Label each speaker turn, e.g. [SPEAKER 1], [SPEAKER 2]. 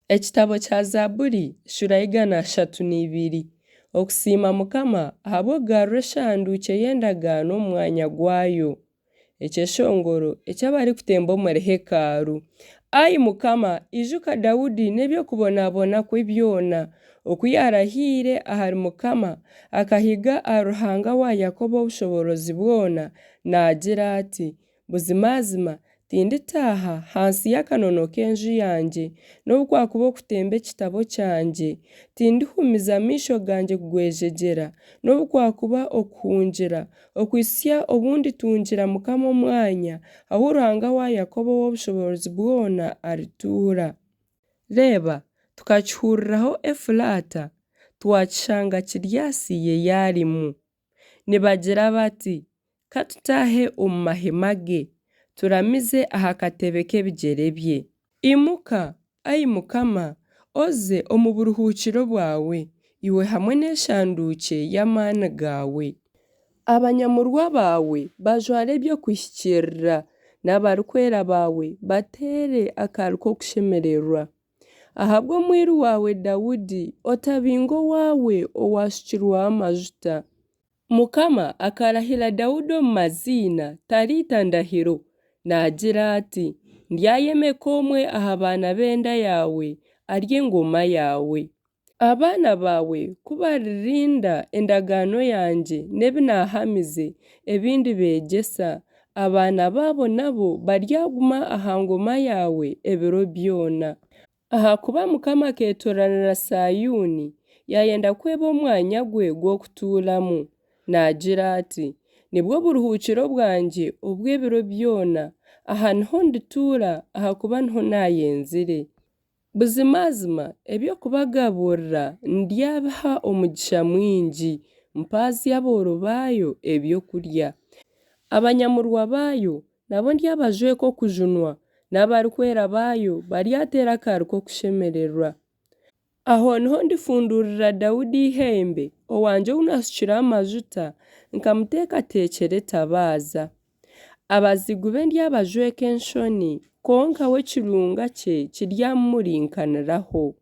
[SPEAKER 1] Ekitabo kya Zaaburi eshuura ya 102. Okusiima Mukama ahabw'okugarura eshanduukye y'endagaano omu mwanya gwayo. Ekyeshongoro eky'abarikutemba omuri hekalu. Ai Mukama, ijuka Daudi n'eby'okubonabona kwe byona, oku yaarahiire ahari Mukama, akahiga ahari Ruhanga wa Yakobo Ow'obushoboorozi bwona, naagira ati, Buzimazima tinditaaha hansi y'akanono k'enju yangye, nobu kwakuba okutemba ekitabo kyangye. Tindihumiza maisho gangye kugwejegyera, nobu kwakuba okuhungira, okuhitsya obu nditungira Mukama omwanya, ahu Ruhanga wa Yakobo Ow'obushoboorozi bwona arituura. Reeba, tukakihuriraho Efulaata, twakishanga Kiriasi-yearimu. Nibagira bati, Ka tutaahe omu mahema ge, turamize aha katebe k'ebigyere bye. Imuka, ai Mukama, oze omu buruhuukiro bwawe, iwe hamwe n'eshanduukye y'amaani gaawe. Abanyamurwa baawe bajware eby'okuhikiirira, n'abarikwera baawe bateere akaari k'okushemererwa. Ahabw'omwiru waawe Daudi, otabinga owaawe owaashukirweho amajuta. Mukama akarahira Daudi omu maziina, tariita ndahiro, naagira ati, Ndyayemeka omwe aha baana b'enda yaawe, arye engoma yaawe. Abaana baawe ku baririnda endagaano yangye n'ebi naahamize, ebi ndibeegyesa, abaana baabo nabo baryaguma aha ngoma yaawe ebiro byona. Ahakuba Mukama akeetooranira Saayuuni, yaayenda ku eba omwanya gwe gw'okutuuramu, naagira ati, Nibwo buruhuukiro bwangye obw'ebiro byona, aha niho ndituura, ahakuba niho naayenzire. Buzimazima eby'okubagaburira ndyabiha omugisha mwingi, mpaazye abooro baayo ebyokurya. Abanyamurwa baayo nabo ndyabajweka okujunwa, n'abarikwera baayo baryateera akaari k'okushemererwa. Aho niho ndifundurira Daudi eihembe, owangye ou naashukireho amajuta, nkamuteekateekyera etabaaza. Abazigu be ndyabajweka enshoni, kwonka we ekirunga kye kiryamumurinkaniraho.